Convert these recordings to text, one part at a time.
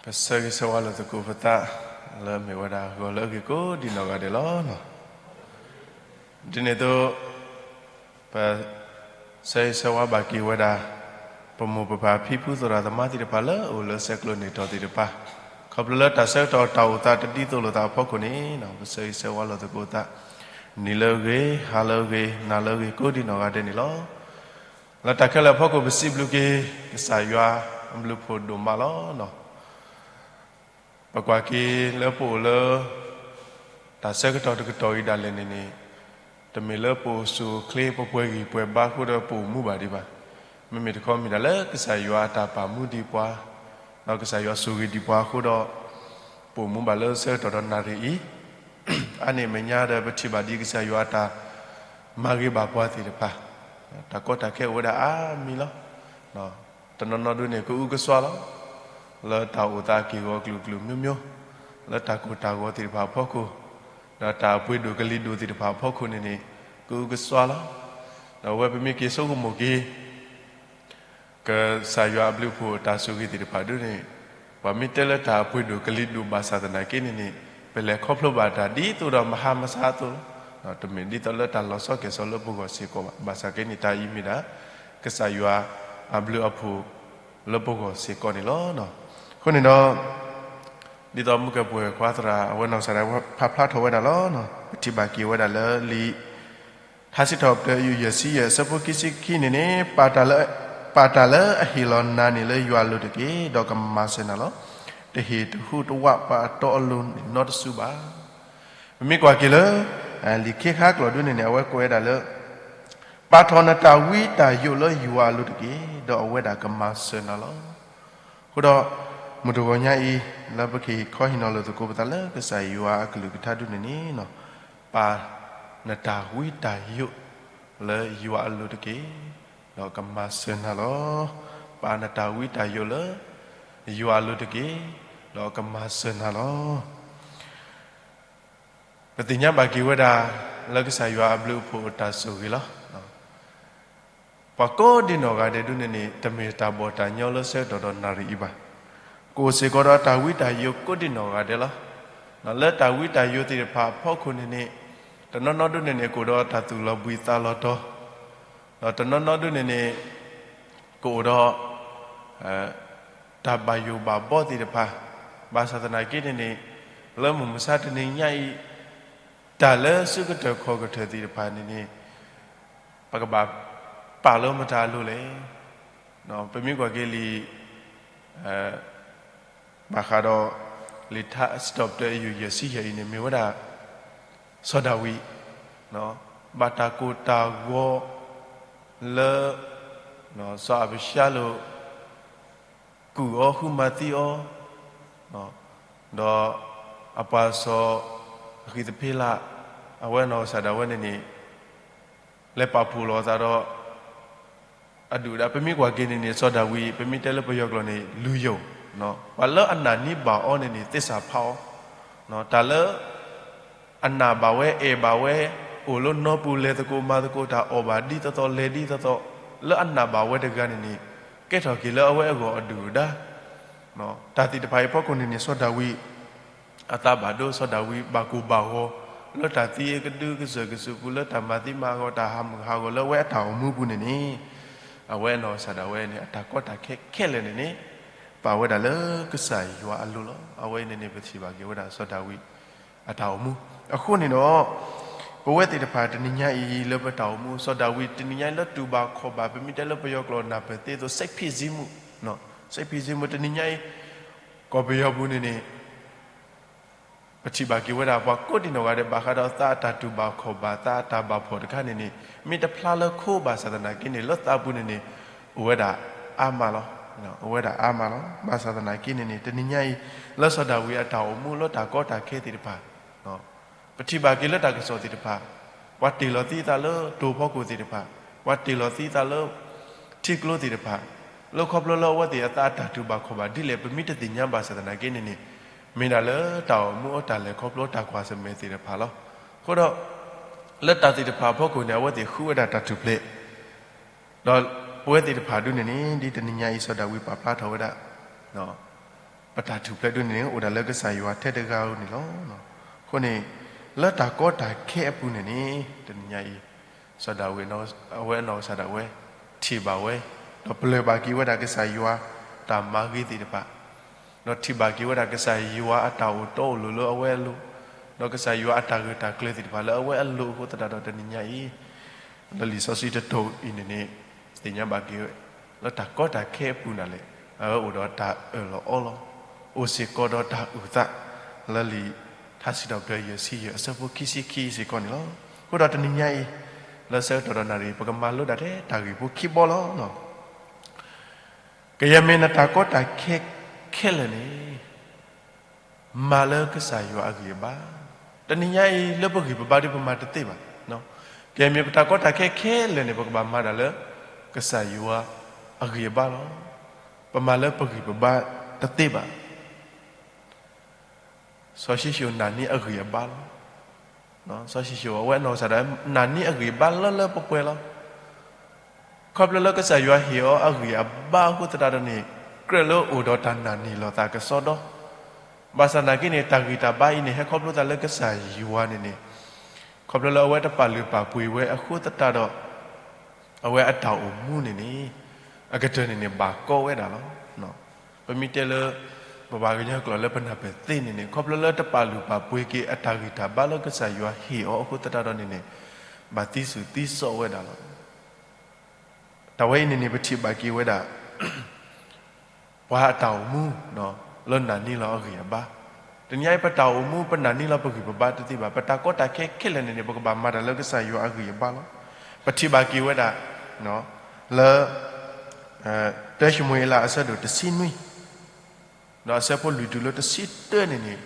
ပဆၢဂ့ၤဆၢဝါလိာ်သကိးပသး လၢအမ့ၢ်ဝဲဒၣ်ဂီၤလၢအဂ့ၤကိးဒံးနီၢ်ဂၤဒဲးလီၤ. ဒ်န့ၣ်အသိး ပဆၢဂ့ၤဆၢဝါဘၣ်က့ၤဝဲဒၣ် ပမိၢ်ပပၢ်ဖံဖုသရၣ်သမါသ့ၣ်တဖၣ်လၢအအိၣ်လၢဆဲးကျိးန့ၣ်တီၢ်သ့ၣ်တဖၣ်, ခီဖျိလၢတၢ်ဆၢကတီၢ်တၢ်အိၣ်သးတဒ်သိးလိာ်သးအဖီခိၣ်န့ၣ် ပဆၢဂ့ၤဆၢဝါလိာ်သကိးသး နံၤလၢအဂ့ၤ, ဟါလၢအဂ့ၤ, နၤလၢအဂ့ၤ ကိးဒံးနီၢ်ဂၤဒဲးန့ၣ်လီၤ. လၢတၢ်ခဲလၢာ်အဖီခိၣ် ပစံးဘျုးက့ၤ ကစၢ်ယွၤအဘျုးအဖှိၣ်ဒိၣ်မးလီၤ. ပကွၢ်က့ၤလၢပအိၣ်လၢ တၢ်ဆၢကတီၢ်တကတီၢ်အံၤဒၣ်လဲာ်န့ၣ်န့ၣ်, တမ့ၢ်လၢပအိၣ်ဆူၣ်အိၣ်ချ့ ပပှဲၤဂံၢ်ပှဲၤဘါအဃိဒီးပအိၣ်မူဘၣ်ဒံးဘၣ်. မ့မ့ၢ်တခီမ့ၢ်ဒၣ်လၢကစၢ်ယွၤအတၢ်ပာ်မူဒံးပှၤ, ဒီးကစၢ်ယွၤဆိၣ်ဂ့ၤဒံးပှၤအဃိဒီး ပအိၣ်မူဘၣ်လၢဆၢကတီၢ်ဒီးနၣ်ရံၣ်အံၤ အါန့ၢ်အမဲာ်ညါဒီး ပထံၣ်ဘၣ်ဒံးကစၢ်ယွၤအတၢ်မၤဂ့ၤဘၣ်ပှၤသ့ၣ်တဖၣ်, တၢ်ကီတၢ်ခဲအိၣ်ဝဲဒၣ်အါမံၤလီၤ. တနီၤနီၤဒုန့ၣ် ကအုကစွါလီၤ လၢတၢ်အိၣ်သးက့ၢ်ဂီၤကလုာ်ကလုာ်မျိုးမျိုး, လၢတၢ်ကိၢ်တၢ်ဂီၤသ့ၣ်တဖၣ်အဖီခိၣ်, ဒီးတၢ်အပှ့ၤဒိၣ်ကလံၤဒိၣ်သ့ၣ်တဖၣ်အဖီခိၣ်န့ၣ်န့ၣ် ကအုကစွါလီၤ. ဒီးအဝဲပမ့ၢ်က့ၤဆိကမိၣ်က့ၤ ကစၢ်ယွၤအဘျုးအဖှိၣ်အတၢ်ဆိၣ်ဂ့ၤသ့ၣ်တဖၣ်ဒုန့ၣ်, ပှၤမ့ၢ်တဲလၢတၢ်အပှ့ၤဒိၣ်ကလံၤဒိၣ်ဘၣ်ဆၣ်သနာ်က့န့ၣ်န့ၣ်, ပလဲၤခီဖျိဘၣ်တၢ်ဒ်သိးဒီးမဟါမဆါအသိးလီၤ. တမ့ၢ်ဒ်သိးလၢတၢ်လီၤဆီကဲၣ်ဆီလၢပဂီၢ်စ့ၢ်ကီးဘၣ်. ဘၣ်ဆၣ်က့န့ၣ် တၢ်အံၤမ့ၢ်ဒၣ် ကစၢ်ယွၤအဘျုးအဖှိၣ်လၢပဂီၢ်စ့ၢ်ကီးန့ၣ်လီၤ. အဃိန့ၣ်ဒီး ဒ်သိးမုၢ်ကဲပှဲၤခွါသရၣ် အဝဲနီၢ်ကစၢ်ဒၣ်ဝဲဖးဖျါထီၣ်ဝဲဒၣ်လီၤ. ပထံၣ်ဘၣ်က့ၤဝဲဒၣ်လၢလံာ် ထါစံးထီၣ်ပတြၢၤ ယုၢ်ယဲၢ်ဆံယဲၢ်အဆၢဖိခံဆံခံန့ၣ်န့ၣ်, ပာ်တၢ်လၢအဟ့ၣ်လီၤနၤန့ၣ်လၢယွၤအလိၤတက့ၢ်, ဒီးကမၤစၢၤနၤလီၤ. တဟ့ၣ်တဟူးတဝးပှၤအတီအလိၤန့ၣ်နီတစုဘၣ်. ပမ့ၢ်ကွၢ်က့ၤလၢ လံာ်ခ့ခါကျိာ်ဒုန့ၣ်န့ၣ် အဝဲကွဲးဝဲဒၣ်လၢ ပာ်ထီၣ်နတၢ်ဝံတၢ်ယိးလၢယွၤအလိၤတက့ၢ်, ဒီးအဝဲဒၣ်ကမၤစၢၤနၤလီၤ. အဃိဒီး မုၢ်တဂီၤညါအံၤ လၢပကဟ့ၣ်ခီဟ့ၣ်နီၤလိာ်သကိးပသးလၢကစၢ်ယွၤအကလုၢ်ကထါဒုန့ၣ်န့ၣ်, ပာ်နတၢ်ဝံတၢ်ယိးလၢယွၤအလိၤတက့ၢ်, ဒီးကမၤစၢၤနၤလီၤ. ပာ်နတၢ်ဝံတၢ်ယိးလၢယွၤအလိၤတက့ၢ်, ဒီးကမၤစၢၤနၤလီၤ. ပသ့ၣ်ညါဘၣ်က့ၤဝဲဒၣ် လၢကစၢ်ယွၤအဘျုးအဖှိၣ်အတၢ်ဆိၣ်ဂ့ၤလီၤ. ပှၤကိးဒံးနီၢ်ဂၤဒဲးဒုန့ၣ်န့ၣ် တမ့ၢ်တၢ်ဘီၣ်တၢ်ညီလၢဆၢကတီၢ်ဒီးနၣ်ရံၣ်အံၤဘၣ်. ကအိၣ်စ့ၢ်ကီးဒီးတၢ်ဝံတၢ်ယိးကိးဒံးနီၢ်ဂၤဒဲးလီၤ. လၢတၢ်ဝံတၢ်ယိးသ့ၣ်တဖၣ်အဖီခိၣ်န့ၣ်န့ၣ်, တနီၤနီၤဒုန့ၣ်န့ၣ် ကအိၣ်ဒီးတၢ်သူၣ်လီၤဘှံးသးလီၤတီၤ, ဒီးတနီၤနီၤဒုန့ၣ်န့ၣ် ကအိၣ်ဒီး တၢ်ဘၣ်ယိၣ်ဘၣ်ဘီသ့ၣ်တဖၣ်, ဘၣ်ဆၣ်သနာ်က့န့ၣ်န့ၣ်, လၢမုၢ်မဆါတနံၤညါအံၤ, တၢ်လၢစုကတၢၢ်ခီၣ်ကတၢၢ်သ့ၣ်တဖၣ်န့ၣ်န့ၣ်, ပကဘၣ်ပာ်လၢမတၤအလိၤလဲၣ်. ပမ့ၢ်ကွၢ်က့ၤလံာ် ဘၣ်ဃးဒီး လံာ်ထါစံးထီၣ်ပတြၢၤ အယုၢ်ယဲၢ်ဆံယဲၢ်အံၤန့ၣ် မ့ၢ်ဝဲဒၣ် စီၤဒၤဝံး ဘၣ်တၢ်ကိၢ်တၢ်ဂီၤလၢ စီၤအၤဘၡါလိၣ် ကုၢ်အီၤ ဃုမၤသံအီၤ, ဒီးအပှၤစီၤအဃံးသဖ့လး အဝဲအနီၢ်ကစၢ်ဒၣ်ဝဲန့ၣ်န့ၣ် လဲၤပာ်ဖှိၣ်လီၤအသးဒီး အဒုၣ်အဒါ ပမ့ၢ်ကွၢ်က့ၤန့ၣ်န့ၣ် စီၤဒၤဝံး ပမ့ၢ်တဲလၢပယီၤကျိာ်န့ၣ် လူယိာ်, ပှၤလၢအနာ်န့ၢ်ဘၣ်အီၤန့ၣ်န့ၣ် သစ္စာဖောက်အီၤ, တၢ်လၢ အနာ်ဘၣ်ဝဲ အဲၣ်ဘၣ်ဝဲ အိၣ်လၢနီပူၤ လဲၤသကိးမၤသကိး တၢ်အီၣ်ဘၣ်ဒ်သိးသိး လဲၤဒ်သိးသိး လၢအနာ်ဘၣ်ဝဲတဂၤန့ၣ်န့ၣ် ကဲထီၣ်က့ၤလၢအဝဲအဂီၢ်အဒုၣ်အဒါ. တၢ်သ့ၣ်တဖၣ်အံၤအဖီခိၣ်န့ၣ်န့ၣ် စီၤဒၤဝံး အသးဘၣ်ဒိ စီၤဒၤဝံးဘၣ်ကိၢ်ဘၣ်ဂီၤ လၢတၢ်သံအကဒုကစၢၢ်ကစုာ်ပူၤ လၢတၢ်မၤသံမၤဟးဂီၤ တၢ်ဟးမုၢ်ဟးဂီၤ လၢအဝဲအတၢ်အိၣ်မူပူၤန့ၣ်န့ၣ် အဝဲအနီၢ်ကစၢ်ဒၣ်ဝဲန့ၣ် အတၢ်ကီတၢ်ခဲခဲလၢာ်န့ၣ်န့ၣ် ပာ်ဝဲဒၣ်လၢကစၢ်ယွၤအလိၤလီၤ. အဝဲအံၤန့ၣ်န့ၣ် ပထံၣ်ဘၣ်က့ၤဝဲဒၣ်စီၤဒၤဝံးအတၢ်အိၣ်မူ. အဃိန့ၣ်ဒီး ပဝဲသ့ၣ်တဖၣ်တနံၤညါအံၤလၢပတၢ်အိၣ်မူ စီၤဒၤဝံးတနံၤညါအံၤလၢတူၢ်ဘၣ်ခီၣ်ဘၣ် ပမ့ၢ်တဲလၢပယီၤကျိာ်နၢ်ပၢၢ်သ့အသိး စိတ်ဖိစီးမှု, စိတ်ဖိစီးမှု တနံၤညါအံၤ ကီၢ်ပယီၤပူၤန့ၣ်န့ၣ် ပထံၣ်ဘၣ်က့ၤဝဲဒၣ် ပှၤကိးဒံးနီၢ်ဂၤဒဲး ဘၣ်ဃးဒီးသးအတၢ်တူၢ်ဘၣ်ခီၣ်ဘၣ် သးအတၢ်ဘၣ်ဖှီၣ်တခါန့ၣ်န့ၣ် မ့ၢ်တဖျါလၢခိဘၣ်ဆၣ်သနာ်က့န့ၣ် လၢသးပူၤန့ၣ်န့ၣ် အိၣ်ဝဲဒၣ်အါမးလီၤ. အိၣ်ဝဲဒၣ်အါမးလီၤ. ဘၣ်ဆၣ်သနာ်က့န့ၣ်န့ၣ် တနံၤညါအံၤ လၢစီၤဒၤဝံးအတၢ်အိၣ်မူ လၢတၢ်ကီတၢ်ခဲသ့ၣ်တဖၣ် ပထံၣ်ဘၣ်က့ၤလၢတၢ်ကစီၣ်သ့ၣ်တဖၣ် ပှၤတ့ၢ်လီၤသံသးလၢတိၤဖီခိၣ်သ့ၣ်တဖၣ်, ပှၤတ့ၢ်လီၤသံသးလၢ ထံကျိသ့ၣ်တဖၣ်, လၢခီဖျိလၢအဝဲသ့ၣ်အသးအတၢ်တူၢ်ဘၣ်ခီၣ်ဘၣ်ဒ်လဲၣ် ပမ့ၢ်တသ့ၣ်ညါဘၣ်ဆၣ်သနာ်က့န့ၣ်န့ၣ် မ့ၢ်ဒၣ်လၢတၢ်အိၣ်မူအတၢ်လဲၤခီဖျိတၢ်ကွၢ်ဆၢၣ်မဲာ်သ့ၣ်တဖၣ်လီၤ. အဃိဒီး လၢတၢ်သ့ၣ်တဖၣ်အဖီခိၣ်န့ၣ် အဝဲသ့ၣ်ဃုဝဲဒၣ်တၢ်ထူၣ်ဖျဲး ဒီးပဝဲသ့ၣ်တဖၣ်ဒုန့ၣ်န့ၣ် ဒ်တနံၤညါအံၤစီၤဒၤဝံးပာ်ဖျါထီၣ်ဝဲဒၣ် ပတၢ်ထူၣ်ဖျဲးဒိၣ်န့ၣ်န့ၣ် အိၣ်ဒၣ်လၢကစၢ်ယွၤထဲတဂၤဧိၤန့ၣ်လီၤ. အဃိန့ၣ် လၢတၢ်ကီတၢ်ခဲအပူၤန့ၣ်န့ၣ် တနံၤညါအံၤ စီၤဒၤဝံး အဝဲအနီၢ်ကစၢ်ဒၣ်ဝဲ ထံၣ်ဘၣ်ဝဲ ဒီးပလၢၢ်ဘၣ်က့ၤဝဲဒၣ်ကစၢ်ယွၤ တၢ်မၤဂ့ၤသ့ၣ်တဖၣ် ဒီးထံၣ်ဘၣ်က့ၤဝဲဒၣ်ကစၢ်ယွၤအတၢ်အိၣ်တီအိၣ်လိၤလၢအဝဲအလိၤ, ဒီးကစၢ်ယွၤအတၢ်ဂၢၢ်တၢ်ကျၢၤသ့ၣ်တဖၣ်လၢအဝဲအလိၤအဃိသတးဒီးတနံၤညါအံၤ လၢလံာ်စီဆှံတတီၢ်အံၤန့ၣ်န့ၣ် သ့ၣ်ညါဘၣ်က့ၤဝဲ လၢတၢ်ကီတၢ်ခဲအပူၤဒၣ်လဲာ် အဝဲအိၣ်ဒီးတၢ်အၢၣ်လီၤအီလီၤ, အိၣ်စ့ၢ်ကီးဒီးတၢ်အုၣ်သး လၢလံာ်ထါစံးထီၣ်ပတြၢၤယဲၢ်ဆံယဲၢ်အဆၢဖိခံဆံခံစ့ၢ်ကီးန့ၣ်လီၤ. အဃိဒီးတနံၤညါအံၤ လၢဆၢကတီၢ်ဒီးနၣ်ရံၣ် ပကမၤလိဒၣ်ထဲတၢ်ဂ့ၢ်ဖိခံဘီလီၤ. ကယဲၢ်မ့ၢ်နတၢ်ကီတၢ်ခဲခဲလၢာ်န့ၣ် မၤလၢကစၢ်ယွၤအဂံၢ်အဘါ, တနံၤညါအံၤလၢပဂံၢ်ပဘါဒီးပမၤတသ့ဘၣ်. ကဲမ့ၢ်ပတၢ်ကီတၢ်ခဲခဲလၢာ်န့ၣ် ပကဘၣ်မၤဒၣ်လၢ ကစၢ်ယွၤအဂံၢ်အဘါလီၤ. ပမၤလၢပဂံၢ်ပဘါတသ့ဘၣ်. စီၤၡံၣ်စိၣ်နာ်န့ၢ်အဂံၢ်အဘါလီၤ. စီၤၡံၣ်စိၣ်အဝဲအနီၢ်ကစၢ်ဒၣ် နာ်န့ၢ်အဂံၢ်အဘါလၢလၢပှဲၤပှဲၤလီၤ. ခီဖျိလၢကစၢ်ယွၤဟ့ၣ်အီၤအဂံၢ်အဘါအဃိသတးဒီးန့ၣ် ကြၢးလၢအိၣ်ဒီးတၢ်နာ်န့ၢ်လီၤသးကစီဒီ, ဘၣ်ဆၣ်သနာ်က့န့ၣ် တၢ်ဂံၢ်တၢ်ဘါအံၤန့ၣ် ဟဲခီဖျိသးလၢကစၢ်ယွၤန့ၣ်န့ၣ် ခီဖျိလၢအဝဲတပာ်လုၢ်ပာ်ပှ့ၤဝဲအဃိသတးဒီး အဝဲအတၢ်အိၣ်မူန့ၣ်န့ၣ် အကတၢၢ်န့ၣ်န့ၣ် ဘၣ်ကီဝဲဒၣ်လီၤ. ပမ့ၢ်တဲလၢ ပပှၤကညီကျိာ်လၢပနၢ်ပၢၢ်သ့န့ၣ်န့ၣ် ခီဖျိလၢတပာ်လုၢ်ပာ်ပှ့ၤက့ၤအတၢ်ဂံၢ်တၢ်ဘါလၢကစၢ်ယွၤဟ့ၣ်အီၤအဃိသတးဒီးန့ၣ်န့ၣ် ဘၣ်သံစူၤသံစီဝဲဒၣ်လီၤ. တၢ်ဝဲအံၤန့ၣ်န့ၣ် ပထံၣ်ဘၣ်က့ၤဝဲဒၣ် ပှၤအတၢ်အိၣ်မူ လၢနာ်န့ၢ်လီၤအဂံၢ်အဘါ, တနံၤညါအံၤ ပတၢ်အိၣ်မူ ပနာ်န့ၢ်လီၤပဂံၢ်ပဘါတသ့ဘၣ်, ပတၢ်ကီတၢ်ခဲခဲလၢာ်န့ၣ်န့ၣ် ပကဘၣ်မၤတၢ်လၢကစၢ်ယွၤအဂံၢ်အဘါလီၤ. ပထံၣ်ဘၣ်က့ၤဝဲဒၣ် လၢ တၢၡမူၤအ့လးအဆၢဒိၣ်တဆံနွံ ဒီးအဆၢဖိလွံၢ်တုၤလၢတဆံတၢန့ၣ်န့ၣ်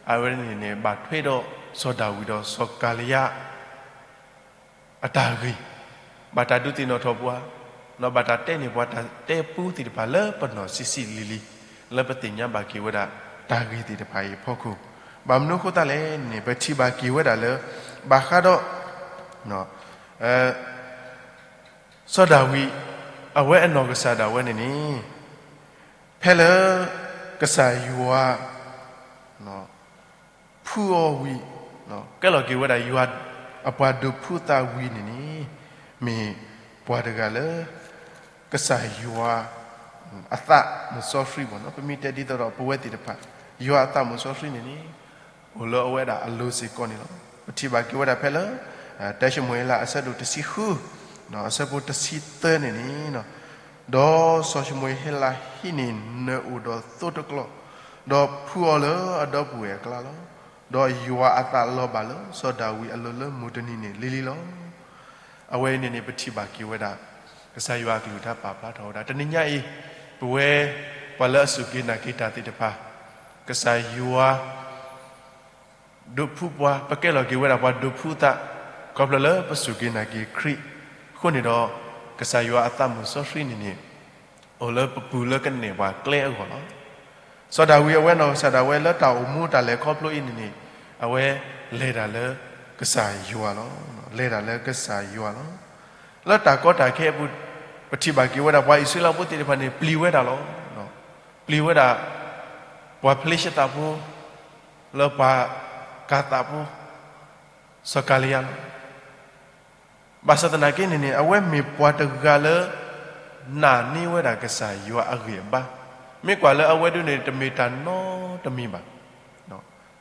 အဝဲန့ၣ်န့ၣ် ဘၣ်ထွဲဒီးစီၤဒၤဝံးဒီးစီၤကၤလံယါ အတၢ်ဂ့ၢ်, ဘၣ်တၢ်ဒုးသ့ၣ်နီၣ်ထီၣ်ပှၤ, ဒီးဘၣ်တၢ်တဲန့ၢ်ပှၤတၢ်တဲပူသ့ၣ်တဖၣ်လၢပနီၢ်ဆံးဆံးလံၤလံၤ, လၢပသ့ၣ်ညါဘၣ်က့ၤဝဲဒၣ်တၢ်ဂ့ၢ်သ့ၣ်တဖၣ်အံၤအဖီခိၣ်, ဘၣ်မနုၤအဃိသတးလဲၣ်န့ၣ် ပထံၣ်ဘၣ်က့ၤဝဲဒၣ်လၢ ဘၣ်ဃးဒီး စီၤဒၤဝံး အဝဲအနီၢ်ကစၢ်ဒၣ်ဝဲန့ၣ်န့ၣ် ဖဲလၢ ကစၢ်ယွၤ ဖှူအီၤဝံၤ, ကဲလီၤက့ၤဝဲဒၣ်ယွၤအပှၤဒိးဖှူသးဝံၤန့ၣ်န့ၣ် မ့ၢ်ပှၤတဂၤလၢ ကစၢ်ယွၤ အသးမုၢ်စီဆှံဘၣ်နီၤ, ပမ့ၢ်တဲဒ်သိးဒီးပဝဲသ့ၣ်တဖၣ် ယွၤအသးမုၢ်စီဆှံန့ၣ်န့ၣ် အိၣ်လၢအဝဲဒၣ်အလိၤစ့ၢ်ကီးန့ၣ်လီၤ. ပထံၣ်ဘၣ်က့ၤဝဲဒၣ်ဖဲလၢ တၢၡမူၤအ့လးအဆၢဒိၣ်တဆံဃု အဆၢဖိတဆံသၢန့ၣ်န့ၣ် ဒီးစီၤၡမူၤအ့လးဟံးန့ၢ် နၢၤအိၣ်ဒီးသိတကျီၢ်, ဒီးဖှူအီၤလၢအဒီပုၢ်ဝဲၢ်အကျါလီၤ. ဒီးယွၤအသးလီၤဘၣ်လၢစီၤဒၤဝံးအလိၤလၢမုၢ်တနံၤန့ၣ်လံၤလံၤလီၤ. အဝဲအံၤန့ၣ်န့ၣ် ပထံၣ်ဘၣ်က့ၤဝဲဒၣ် ကစၢ်ယွၤအကလုၢ်ကထါပာ်ဖျါထီၣ်ဝဲဒၣ် တနံၤညါအံၤ ပဝဲ ပှၤလၢအစူၢ်က့ၤနာ်က့ၤတၢ်သ့ၣ်တဖၣ် ကစၢ်ယွၤ ဒိးဖှူပှၤ ပကဲလီၤက့ၤဝဲဒၣ်ပှၤဒိးဖှူသး ခီဖျိလၢပစူၢ်က့ၤနာ်က့ၤခရံာ်အဃိန့ၣ်ဒီး ကစၢ်ယွၤအသးမုၢ်စီဆှံန့ၣ်န့ၣ် အိၣ်လၢပပူၤလၢကနဲၣ်ပှၤကျဲအဂီၢ်လီၤ. စီၤဒၤဝံးအဝဲနီၢ်ကစၢ်ဒၣ်ဝဲလၢတၢ်အိၣ်မူတၢ်လဲၤခီဖျိအံၤန့ၣ်န့ၣ် အဝဲလဲၤတၢ်လၢကစၢ်ယွၤလီၤ. လဲၤတၢ်လၢကစၢ်ယွၤလီၤ. လၢတၢ်ကီတၢ်ခဲအပူၤ ပထံၣ်ဘၣ်က့ၤဝဲဒၣ်ပှၤအံၣ်စရ့လးဖိသ့ၣ်တဖၣ်န့ၣ် ပျံၤဝဲဒၣ်လီၤ. ပျံၤဝဲဒၣ် ပှၤဖလ့ၡသးဖိ လၢပှၤကၤသးဖိ စီၤကၤလံယါလီၤ. ဘၣ်ဆၣ်သနာ်က့န့ၣ်န့ၣ် အဝဲမ့ၢ်ပှၤတဂၤလၢ နာ်န့ၢ်ဝဲဒၣ်ကစၢ်ယွၤအဂံၢ်အဘါ, မ့ၢ်ကွၢ်လၢအဝဲဒၣ်န့ၣ် တမ့ၢ်တၢ်နီတမံၤဘၣ်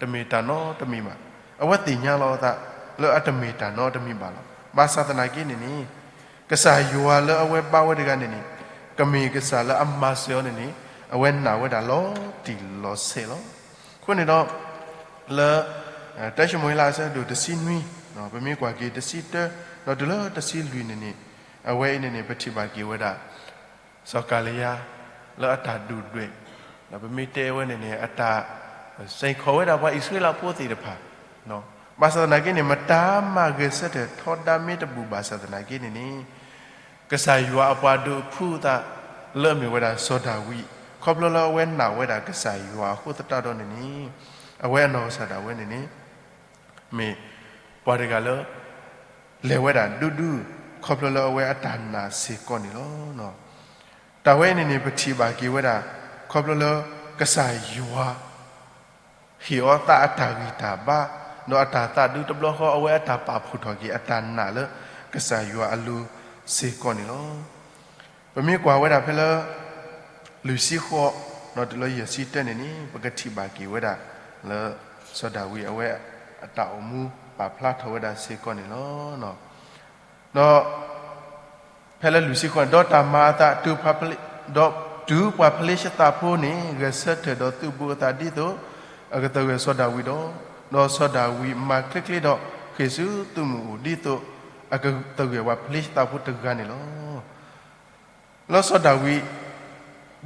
တမ့ၢ်တၢ်နီတမံၤဘၣ်. အဝဲသ့ၣ်ညါလီၤအသး လၢအတမ့ၢ်တၢ်နီတမံၤဘၣ်လီၤ. ဘၣ်ဆၣ်သနာ်က့န့ၣ်န့ၣ် ကစၢ်ယွၤလၢအဝဲဘါဝဲတဂၤန့ၣ်န့ၣ် ကမ့ၢ်ကစၢ်လၢအမၤစၢၤအီၤန့ၣ်န့ၣ် အဝဲနာ်ဝဲဒၣ်လီၤတံၢ်လီၤဆဲးလီၤ. အဃိန့ၣ်ဒီး လၢ တၢၡမူၤအ့လးအဆၢဒိၣ်တဆံနွံ ပမ့ၢ်ကွၢ်က့ၤတဆံတၢ ဒီးတုၤလၢတဆံလွံၢ်န့ၣ်န့ၣ် အဝဲအံၤန့ၣ်န့ၣ် ပထံၣ်ဘၣ်က့ၤဝဲဒၣ် စီၤကၤလံယါ လၢအတၢ်ဒုၣ်ဒွဲၣ် ဒီးပမ့ၢ်တဲဝဲန့ၣ်န့ၣ် အတၢ် စဲးခီၣ်ဝဲဒၣ်ပှၤအံၣ်စရ့လးဖိသ့ၣ်တဖၣ် ဘၣ်ဆၣ်သနာ်က့န့ၣ် မတၤမၤဂဲၤဆၢထၢၣ်ထီဒါမ့ၢ်တဘူၣ်ဘၣ်ဆၣ်သနာ်က့န့ၣ်န့ၣ် ကစၢ်ယွၤအပှၤဒိးဖှူသး လၢအမ့ၢ်ဝဲဒၣ်စီၤဒၤဝံး ခီဖျိလၢအဝဲနာ်ဝဲဒၣ်ကစၢ်ယွၤအဃိသတးဒီးန့ၣ်န့ၣ် အဝဲအနီၢ်ကစၢ်ဒၣ်ဝဲန့ၣ်န့ၣ် မ့ၢ်ပှၤတဂၤလၢ လဲၤဝဲဒၣ်ဒူဒူ ခီဖျိလၢအဝဲအတၢ်နာ်စ့ၢ်ကီးန့ၣ်လီၤ. တၢ်ဝဲအံၤန့ၣ်န့ၣ် ပထံၣ်ဘၣ်က့ၤဝဲဒၣ် ခီဖျိလၢ ကစၢ်ယွၤ ဟ့ၣ်အီၤသးအတၢ်ဂံၢ်တၢ်ဘါ, ဒီးအတၢ်သးဒူတဘျီဃီ အဝဲအတၢ်ပာ်ဖှိၣ်ထီၣ်က့ၤအတၢ်နာ်လၢကစၢ်ယွၤအလိၤစ့ၢ်ကီးန့ၣ်လီၤ. ပမ့ၢ်ကွၢ်ဝဲဒၣ်ဖဲလၢ လွံၢ်ဆံဃိး ဒီးတုၤလၢယဲၢ်ဆံတၢန့ၣ်န့ၣ် ပကထံၣ်ဘၣ်က့ၤဝဲဒၣ် လၢစီၤဒၤဝံးအဝဲ အတၢ်အိၣ်မူပာ်ဖျါထီၣ်ဝဲဒၣ်စ့ၢ်ကီးန့ၣ်လီၤ. ဒီး ဖဲလၢလွံၢ်ဆံဃိးန့ၣ် ဒီးတၢ်မၤအသး ဒီးတုၤပှၤဖလ့ၡသးဖိန့ၣ် ဂဲၤဆၢထၢၣ်ဒီးသုးဘူးအသးဒ်သိး အကသဂၢၢ်စီၤဒၤဝံးဒီး, ဒီးစီၤဒၤဝံးမၤချ့ချ့ဒီးဃ့ၢ်ဆူသုးမုၢ်အအိၣ် ဒ်သိးအကသဂၢၢ်ပှၤဖလ့ၡသးဖိတဂၤန့ၣ်လီၤ. လၢစီၤဒၤဝံး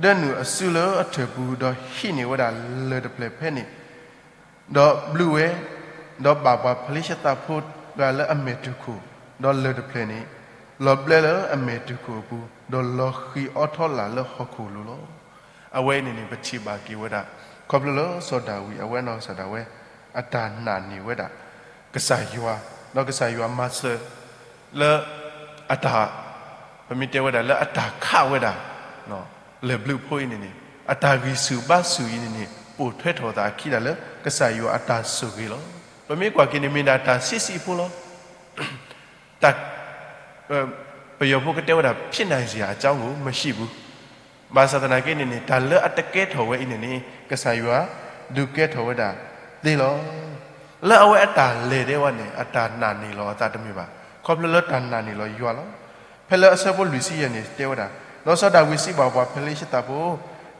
ဒၢနုာ်အစုလၢအထၢၣ်ပူၤ ဒီးဟံးန့ၢ်ဝဲဒၣ်လၢၢ်တဖျၢၣ်ဖဲန့ၣ်, ဒီးဘျုးဝဲ, ဒီးဘၣ်ပှၤဖလ့ၡသးဖိတဂၤလၢအမဲာ်တူၢ်ခိၣ်, ဒီးလၢၢ်တဖျၢၣ်န့ၣ် လီၤဘျၢလၢအမဲာ်တူၢ်ခိၣ်အပူၤ, ဒီးလီၤဃံၤအီထီလာ်လၢဟီၣ်ခိၣ်လိၤလီၤ. အဝဲအံၤန့ၣ်န့ၣ် ပထံၣ်ဘၣ်က့ၤဝဲဒၣ် ခီဖျိလၢစီၤဒၤဝံးအဝဲနီၢ်ကစၢ်ဒၣ်ဝဲ အတၢ်နာ်န့ၢ်ဝဲဒၣ် ကစၢ်ယွၤ, ဒီးကစၢ်ယွၤမၤစၢၤ လၢ အတၢ် ပမ့ၢ်တဲဝဲဒၣ်လၢအတၢ်ခးဝဲဒၣ် လၢၢ်ဘျုးဖိအံၤန့ၣ်န့ၣ် အတၢ်ဂံၢ်ဆူၣ်ဘါဆူၣ်အံၤန့ၣ်န့ၣ် ပိာ်ထွဲထီၣ်အသးအခံဒၣ်လၢကစၢ်ယွၤအတၢ်ဆိၣ်ဂ့ၤလီၤ. ပမ့ၢ်ကွၢ်က့ၤန့ၣ် မ့ၢ်ဒၣ်တၢ်ဆံးဆံးဖိလီၤ. တၢ် ပယီၤဖိကတဲဝဲဒၣ် ဖြစ်နိုင်စရာအကြောင်းကို မရှိဘူး. ဘၣ်ဆၣ်သနာ်က့န့ၣ်န့ၣ် တၢ်လၢအတကဲထီၣ်ဝဲအံၤန့ၣ်န့ၣ် ကစၢ်ယွၤဒုးကဲထီၣ်ဝဲဒၣ်သ့လီၤ. လၢအဝဲအတၢ်လဲၤဒဲးဝဲန့ၣ် အတၢ်နာ်န့ၢ်လီၤအသးတမ့ၢ်ဘၣ်. ခီဖျိလၢတၢ်နာ်န့ၢ်လီၤယွၤလီၤ. ဖဲလၢအဆၢဖိလွံၢ်ဆံယဲၢ်န့ၣ်တဲဝဲဒၣ်, ဒီးစီၤဒၤဝံးစံးဘၣ်ပှၤဖလ့ၡသးဖိ,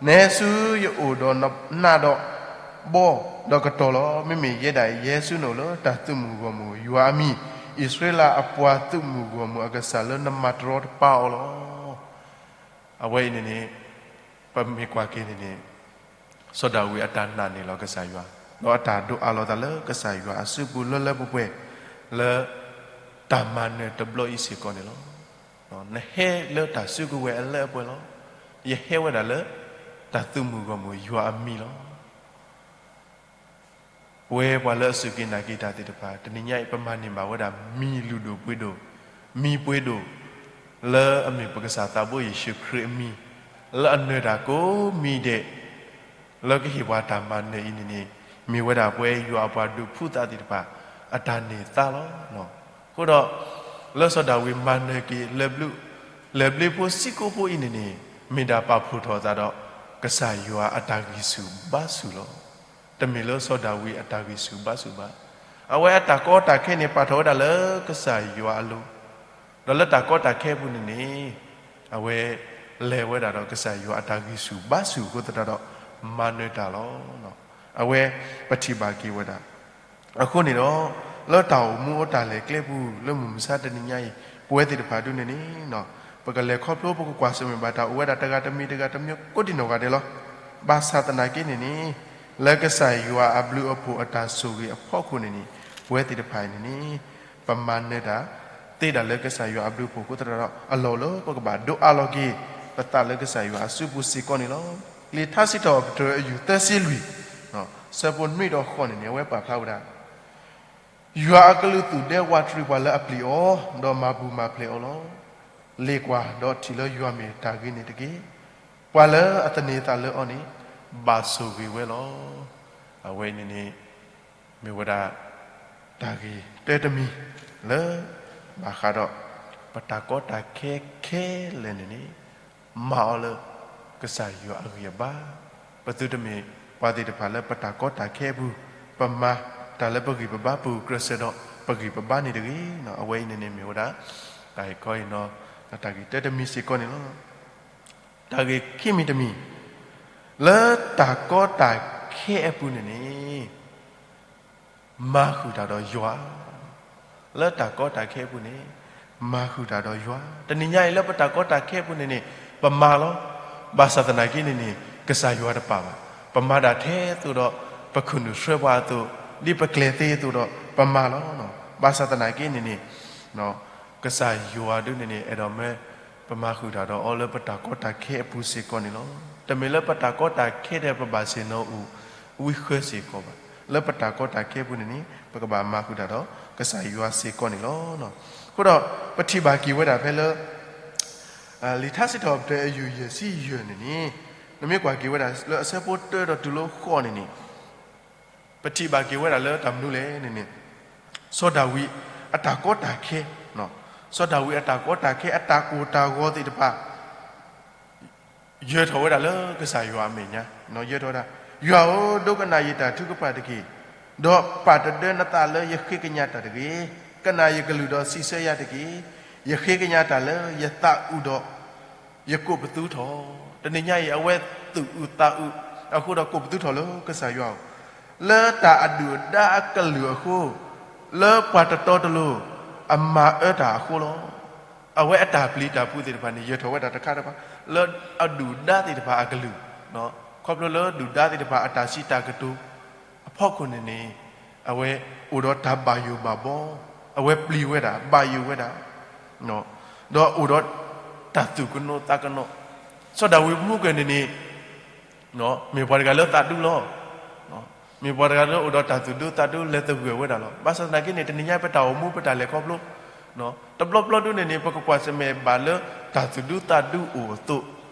နဲဆူယအိၣ်ဒီးနးဒီးဘီဒီးကတီၤလီၤ. မ့မ့ၢ်ယဲဒၣ်အံၤယဟဲဆူနအိၣ်လၢတၢ်သုးမုၢ်ဂီၢ်မုၢ် ယွၤအမံၤ, အံၣ်စရ့လးအပှၤသုးမုၢ်ဂီၢ်မုၢ်အကစၢ်လၢနမၤတရီတပါအီၤလီၤ. အဝဲအံၤန့ၣ်န့ၣ် ပမ့ၢ်ကွၢ်က့ၤန့ၣ်န့ၣ် စီၤဒၤဝံးအတၢ်နာ်န့ၢ်လီၤကစၢ်ယွၤ, ဒီးအတၢ်ဒိးအးလီၤသးလၢကစၢ်ယွၤအစုပူၤလၢလၢပှဲၤပှဲၤ လၢတၢ်မၤနၢၤတဘျီအံၤစ့ၢ်ကီးန့ၣ်လီၤ. နဟဲလၢတၢ်စုကဝဲၤအလၢအပှဲၤလီၤ. ယဟဲဝဲဒၣ်လၢ တၢ်သုးမုၢ်ဂီၢ်မုၢ်ယွၤအမံၤလီၤ. ပဝဲပှၤလၢအစူၢ်က့ၤနာ်က့ၤတၢ်သ့ၣ်တဖၣ် တနံၤညါအံၤ ပမၤန့ၢ်ဘၣ်ဝဲဒၣ်မံၤလုၢ်ဒိၣ်ပှ့ၤဒိၣ်, မံၤပှ့ၤဒိၣ် လၢအမ့ၢ်ပကစၢ်သးဘိယ့ၣ်ၡူးခရံာ်အမံၤ, လၢအနၢၤတၢ်ကိးမံၤဒဲး လၢကဟ့ၣ်ပှၤတၢ်မၤနၢၤအံၤန့ၣ်န့ၣ် မ့ၢ်ဝဲဒၣ်ပဝဲယွၤအပှၤဒုးဖှူသးသ့ၣ်တဖၣ် အတၢ်န့ၢ်သါလီၤ. အဃိဒီး လၢစီၤဒၤဝံးမၤနၢၤက့ၤ လၢၢ်ဘျုးဖိဆံးကိာ်ဖိအံၤန့ၣ်န့ၣ် မ့ၢ်ဒၣ်ပာ်ဖှိၣ်ထီၣ်အသးဒီး ကစၢ်ယွၤအတၢ်ဂံၢ်ဆူၣ်ဘါဆူၣ်လီၤ. တမ့ၢ်လၢစီၤဒၤဝံးအတၢ်ဂံၢ်ဆူၣ်ဘါဆူၣ်ဘၣ်. အဝဲအတၢ်ကီတၢ်ခဲန့ၣ် ပာ်ထီၣ်ဝဲဒၣ်လၢကစၢ်ယွၤအလိၤ, ဒီးလၢတၢ်ကီတၢ်ခဲအပူၤန့ၣ်န့ၣ် အဝဲလဲၤဝဲဒၣ်ဒီးကစၢ်ယွၤအတၢ်ဂံၢ်ဆူၣ်ဘါဆူၣ်အဃိသတးဒီး မၤနၢၤတၢ်လီၤ. အဝဲပထံၣ်ဘၣ်က့ၤဝဲဒၣ် အဃိန့ၣ်ဒီး လၢတၢ်အိၣ်မူအိၣ်တၢ်လဲၤကျဲပူၤ လၢမုၢ်မဆါတနံၤညါအံၤ ပဝဲသ့ၣ်တဖၣ်ဒ်န့ၣ်န့ၣ် ပကလဲၤခီဖျိ ပကကွၢ်ဆၢၣ်မဲာ်ဘၣ်တၢ်အိၣ်ဝဲဒၣ်တဂၤတမံၤတဂၤတမံၤကိးဒံနီၢ်ဂၤဒဲးလီၤ. ဘၣ်ဆၣ်သနာ်က့န့ၣ်န့ၣ် လၢကစၢ်ယွၤအဘျုးအဖှိၣ်အတၢ်ဆိၣ်ဂ့ၤအဖီခိၣ်န့ၣ်န့ၣ် ပဝဲသ့ၣ်တဖၣ်အံၤန့ၣ်န့ၣ် ပမၤနၢၤတၢ် သ့ဒၣ်လၢကစၢ်ယွၤအဘျုးအဖှိၣ်အဃိသတးဒီး အလီၢ်လၢပကဘၣ်ဒိးအးလီၤက့ၤ ပသးလၢကစၢ်ယွၤအစုပူၤစ့ၢ်ကီးန့ၣ်လီၤ. လံာ်ထါစံးထီၣ်ပတြၢၤအယုၢ်သၢဆံလွံၢ် ဆၢဖိနွံဒီးဃိးန့ၣ်န့ၣ် အဝဲပာ်ဖျါဝဲဒၣ် ယွၤအကလူးသူၣ်ဒဲဝးတရံးပှၤလၢအပျံၤအီၤ, ဒီးမၤပူၤမၤဖျဲးအီၤလီၤ. လ့ၣ်ကွၢ်ဒီးထံၣ်လၢယွၤမ့ၢ်တၢ်ဂ့ၤန့ၣ်တက့ၢ်. ပှၤလၢအသန့ၤသးလၢအီၤန့ၣ် ဘၣ်ဆိၣ်ဂ့ၤဝဲလီၤ. အဝဲအံၤန့ၣ်န့ၣ် မ့ၢ်ဝဲဒၣ် တၢ်ဂ့ၤတၢတမံၤလၢ ဘၣ်ဃးဒီး ပတၢ်ကီတၢ်ခဲခဲလၢာ်န့ၣ်န့ၣ် မၤအီၤလၢ ကစၢ်ယွၤအဂံၢ်အဘါ, ပသုတမ့ၢ်ပှၤသ့ၣ်တဖၣ်လၢပတၢ်ကီတၢ်ခဲအပူၤ ပမၤတၢ်လၢပဂံၢ်ပဘါ ပဂုာ်ကျဲးစၢးဒီးပဂံၢ်ပဘါန့ၣ်တဂ့ၤ. အဝဲအံၤန့ၣ်န့ၣ်မ့ၢ်ဝဲဒၣ် တၢ်ဂ့ၢ်ကီအံၤနီၤ တၢ်ဂ့ၢ်တၢတမံၤစ့ၢ်ကီးန့ၣ်လီၤ. တၢ်ဂ့ၢ်ခံမံၤတမံၤ လၢတၢ်ကီတၢ်ခဲအပူၤန့ၣ်န့ၣ် မၤဃုာ်တၢ်ဒီးယွၤ, လၢတၢ်ကီတၢ်ခဲအပူၤန့ၣ် မၤဃုာ်တၢ်ဒီးယွၤ, တနံၤညါအံၤလၢပတၢ်ကီတၢ်ခဲအပူၤန့ၣ်န့ၣ် ပမၤလီၤ. ဘၣ်ဆၣ်သနာ်က့န့ၣ်န့ၣ် ကစၢ်ယွၤတပာ်ဘၣ်. ပမၤဒၣ်ထဲသိးဒီး ပခိၣ်နူာ်ဆှၢပှၤအသိး, ဒ်ပကျဲၤသ့အသိးဒီး ပမၤလီၤ. ဘၣ်ဆၣ်သနာ်က့န့ၣ်န့ၣ် ကစၢ်ယွၤဒုန့ၣ်န့ၣ် အဲၣ်ဒိးမၢ ပမၤဃုာ်တၢ်ဒီးအီၤလၢပတၢ်ကီတၢ်ခဲအပူၤစ့ၢ်ကီးန့ၣ်လီၤ. တမ့ၢ်လၢပတၢ်ကီတၢ်ခဲဒီးပဘၣ်ဆ့ၣ်နီၤအိၣ် ဝံဃၢစ့ၢ်ကီးဘၣ်. လၢပတၢ်ကီတၢ်ခဲအပူၤန့ၣ်န့ၣ် ပကဘၣ်မၤဃုာ်တၢ်ဒီး ကစၢ်ယွၤစ့ၢ်ကီးန့ၣ်လီၤ. အဃိဒီး ပထံၣ်ဘၣ်က့ၤဝဲဒၣ်ဖဲလၢ လံာ်ထါစံးထီၣ်ပတြၢၤအယုၢ်ယဲၢ်ဆံယဲၢ်န့ၣ်န့ၣ် နမ့ၢ်ကွၢ်က့ၤဝဲဒၣ်လၢအဆၢဖိတၢဒီးတုၤလၢဃိးန့ၣ်န့ၣ်, ပထံၣ်ဘၣ်က့ၤဝဲဒၣ်လၢတၢ်မနုၤလဲၣ်န့ၣ်န့ၣ်, စီၤဒၤဝံးအတၢ်ကီတၢ်ခဲ, စီၤဒၤဝံးအတၢ်ကီတၢ်ခဲ အတၢ်ကိၢ်တၢ်ဂီၤသ့ၣ်တဖၣ် ယၢၤထီၣ်ဝဲဒၣ်လၢကစၢ်ယွၤအမဲာ်ညါ, ယၢၤထီၣ်ဝဲဒၣ်, ယွၤဧၢ, ဒိကနၣ်ယတၢ်ထုကဖၣ်တက့ၢ်, ဒီးပာ်တဒၢနသးလၢယဃ့ကညးတၢ်တဂ့ၤ. ကနၣ်ယကလုၢ်ဒီးစံးဆၢယၤတက့ၢ်. ယဃ့ကညးတၢ်လၢယသးအုးဒီး ယကိးပသူထီၣ်. တနံၤညါအံၤ အဝဲသူၣ်အုးသးအုးအဃိဒီး ကိးပသူထီၣ်လၢကစၢ်ယွၤဧၢ, လၢတၢ်အဒုၣ်အဒါအကလုာ်အဃိ, လၢပှၤတတီတလိၤအမၤအၢတၢ်အဃိလီၤ. အဝဲအတၢ်ပျံၤတၢ်ဖုးသ့ၣ်တဖၣ်န့ၣ် ယၢၤထီၣ်ဝဲဒၣ်တခါတခါ လၢအဒုၣ်ဒါသ့ၣ်တဖၣ်အကလုာ်, ခီဖျိလၢဒုၣ်ဒါသ့ၣ်တဖၣ်အတၢ်စံးတၢ်ကတိၤအဖီခိၣ်န့ၣ်န့ၣ်, အဝဲအိၣ်ဒီးတၢ်ဘၣ်ယိၣ်ဘၣ်ဘီ, အဝဲပျံၤဝဲဒၣ် ဘၣ်ယိၣ်ဝဲဒၣ်, ဒီးအိၣ်ဒီးတၢ်သူၣ်ကနိးသးကနိး, စီၤဒၤဝံးမူကၢၢ်န့ၣ်န့ၣ် မ့ၢ်ပှၤတဂၤလၢသးဒူလီၤ. မ့ၢ်ပှၤတဂၤလၢအိၣ်ဒီးတၢ်သူၣ်ဒူသးဒူ လဲၤသဂၢၢ်ဝဲဒၣ်လီၤ. ဘၣ်ဆၣ်သနာ်က့န့ၣ် တနံၤညါပတၢ်အိၣ်မူပတၢ်လဲၤခီဖျိ, တဘျီဘျီဒုန့ၣ်န့ၣ် ပကကွၢ်ဆၢၣ်မဲာ်ဘၣ်လၢတၢ်သူၣ်ဒူသးဒူအိၣ်အသိး,